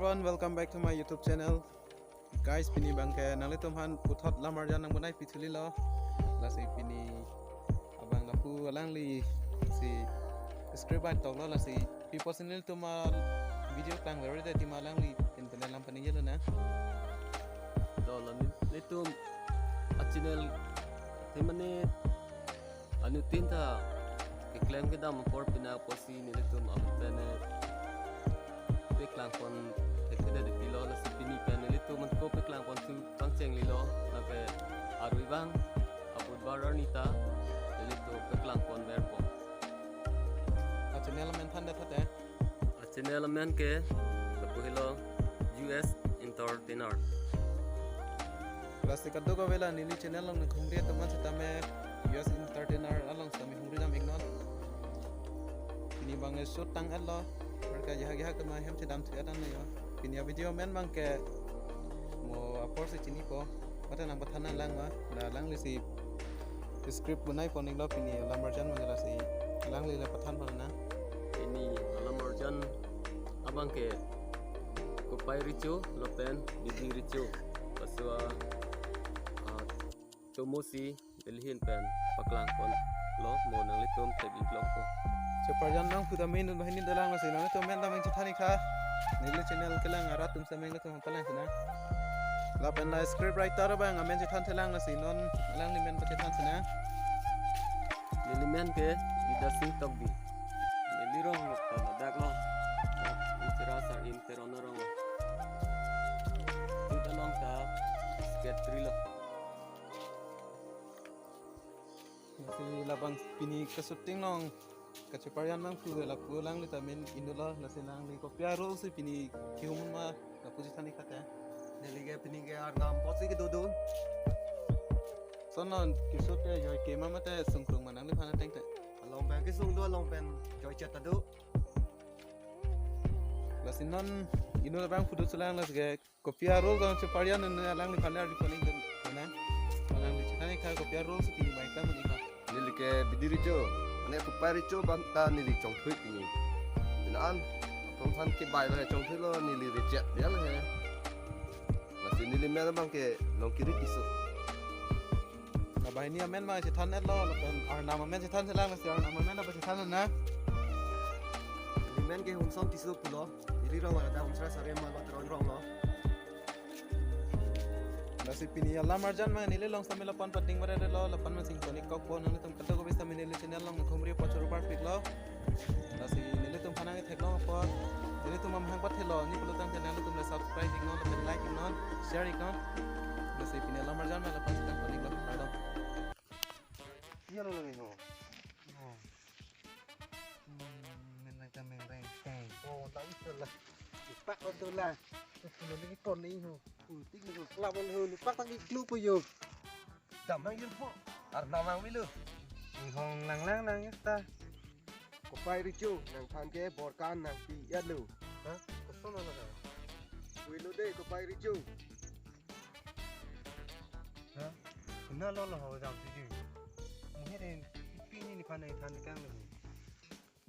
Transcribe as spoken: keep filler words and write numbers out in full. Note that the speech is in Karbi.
Everyone, welcome back to my YouTube channel. Guys, pini abangke nanglitum aphan puthot lam-arjan nangbonai pithu lilo. Lasi pini abang lapu alangli si script ai toklo, lasi people si nelitum a-video klang veri de tima alangli pin pin lam paningjelo na. Dolo nelitum a-channel ti mane anuttin ta keklem kedam apor pina apotsi nelitum amen pen peklangpon thekthe det pilo, lasi pini pen nelitum anko peklangpon thu pangchenglilo, lake arui abang aput barar nita nelitum peklangpon verpo. A-channel amen than det thate. A-channel amen ke lapu helo U S Entertainer. Lasi kadokave la neli channel along nangkhumri atum an setame U S Entertainer along setame humri dam iknon. Pini abang shoot tang-etlo. Mereka jaha jaha kema hem chedam thu-et an yo. Pini a-video amen abangke mo apor si chinipo. Mate nangpathan lang ma. La alangli si script bonai pon iklo, pini lam-arjan abangke, lasi alangli le pathan pon na. Pini lam-arjan abangke Kopai Recho lapen Bidi Recho. Laso a, ah, chomo si Delhi hin pen paklangponlo, mo nanglitum thek iklongpo. Cheparjan nangphu ta main banghini dolang, lasi nanglitum amen ta main chethan ik tha. Neli channel kelang arat atum setame nangtum palang sinang. Lapen la script writer abang amen chethan thelang, lasi non alangli amen pachethan sinang. Neli amen ke Bidya Singh Tokbi. Neli rong ta ladak lo. Inchera Sar-im Teron arong lo. Juta long ta Secretary lo. Lasi labang pini ka-shooting along kacheparjan nangphu lapu alangli ta main inut lo, lasi alangli kopi a-role si pini kihum ma lapu chethan ik tha te. Neli ke pini ke arnam apotsi kedo do. Sonon kisut ke joi kema mate sungkrung ma nangliphan ateng te. Along pen kesung do, along pen joi chet ta do. Lasi non inut abang phudu chelang, lasi ke kopi a-role jong cheparjan un alangliphan le arju pon ikdun. Mana? Alangli chethan ik tha kopi a-role si pini bai ta mun ik tha. Neli ke Bidi Recho, ane Kopai Recho abang ta neli chongthui pini. Pini an aphrang than ke bai bai chongthuilo, neli Recho bial he. Lasi neli amen abangke Longkiri Tisso. Labanghini amen abang chethan-etlo, lapen arnam amen chethan thelang, lasi arnam amen apa chethan na. Neli amen ke Humsong Tisso pulo. Neli rong ada Humsra Sare Malwa Teron rong lo. Lasi pini alam-arjan abang neli along setame lapu-an pading bare lo, lapu-an masing pon ik kokpo, nanglitum kadokave setame neli channel along nangkhumri apot choro parpiklo. Lasi nelitum aphan nangkethek long apot, nelitum amahang pathelo, ni pulotangte nanglitum le subscribe iknon, lapen like iknon, share iknon. Lasi pini alam-arjan abang lapu-an chethan pon iklo, kardom. Iya lo lagi ho. Oh. Hmm, men lang kami reng. Oh, tak itu lah. Pak itu lah. Itu lagi kon ni ho. Putik ni ho. Lawan ho, ni pak tak iklu po yo. Dam nang yun po. Arnam nang milu. Ni hong lang lang nang esta. Kopai Recho, nangphan ke borkan nangpi ya lo. Ha? Koson ala ka? Wilo de Kopai Recho. Ha? Kuna lo lo ho jam tuju. Muhe den pini ni phan nangthan kang lo.